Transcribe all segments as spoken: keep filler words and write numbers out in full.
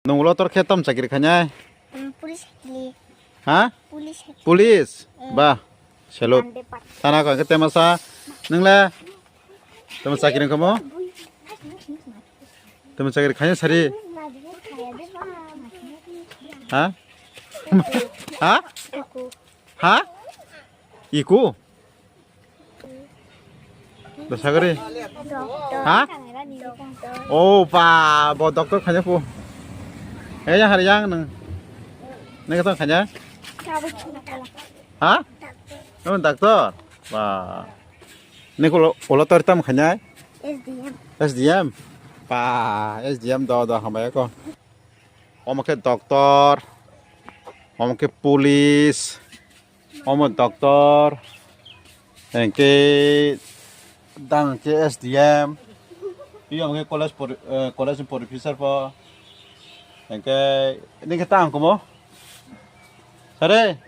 Nwng ulo tor khe tam chakri khainai? Mm, police hakili. Ha? Police hakili. Police? Mm. Ba, salute. Ande pat. Thana ko khe temasa. Nwng le? Tamo chakri wngkha mo? Tamo chakri khaina sari? Ha? Ha? Ha? Iku? Dosagari? Ha? Oh, pa, bo doctor khaina pu. Eh, yang hari yang nang. Nang kata khaina? Ha? Oh, doctor. Ba. Niko ulo tor tam khainai? S D M. S D M? Pa, S D M do do hambai ko. Omo khe doctor, omo khe police, omo doctor, hengke dang khe S D M, iyo omo khe college pori-, eh, college ni professor po, hengke nini khe tang kumo? Sare?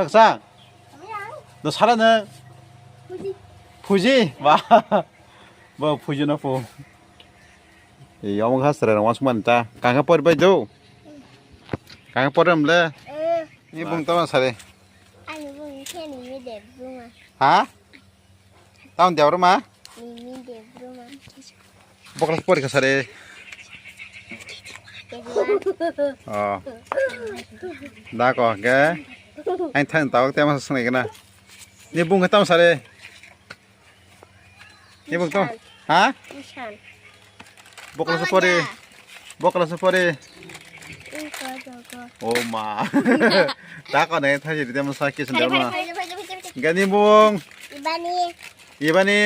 Khaksa? No sara nang? Fuji. Fuji? Ba. Bo fuji no pu. Ei, omo kha sara rang wasman ta. Kangkha pori bai do. Kangkha pori amle. Eh. Ni bung tama sare. Ani bung khe ni mi de bung. Ha? Tamo Debbarma? Mimi Debbarma. Bokla pori kha sare. Kejiwan. Oh. Da ko ke. Ang thang tawak te ma sanai kana. Ni bung khe tamo sare. Ni bung tamo. Ishan. Ha? Ishan. Bokla se pori. Bokla se pori. Iko, iko. Oh ma. Da ko ne thai jiri tamo sa kisan Phaidi, Debbarma. Phaidi, phaidi, phaidi, phaidi. Gani bung. Ibani. Ibani.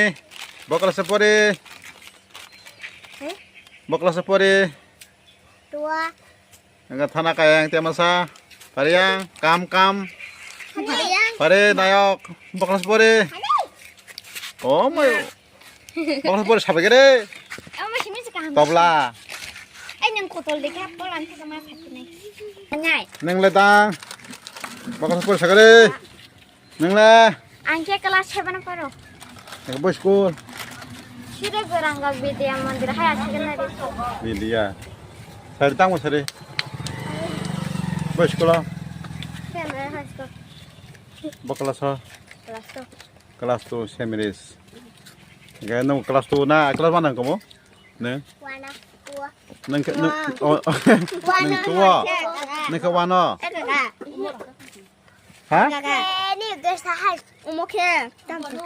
Bokla se pori. Hmm? Bokla se pori. Tua. Enggak thana kayang temasa. Pariang, kam, kam. Pariang. Pare nayok. Bokla se pori. Pare. Oh my. Bokla se pori sabai kere. Omo simi se kaham. Tobla. Ai nang kotol dekha polan thaka ma phatinai. Nai. Nang le dang. Bokla se pori sagare. Nang le. Ang khe class seven paro. Ek bo school. Sire Goranga Vidya Mandir Higher Secondary School. Vidya. Sari tang mo sari. Bo school. Primary High School. Bo class ho? Class two. Class two Saint Mary's. Ga nung class two na class one nang komo? Ne? One, two. Nang ke nang oh. One, nang two. Nang ke one. Ha? Ni guys hai. Umo khe.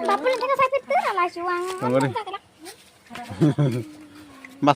Bapu ni tengah sakit tu lah suang. Tunggu deh.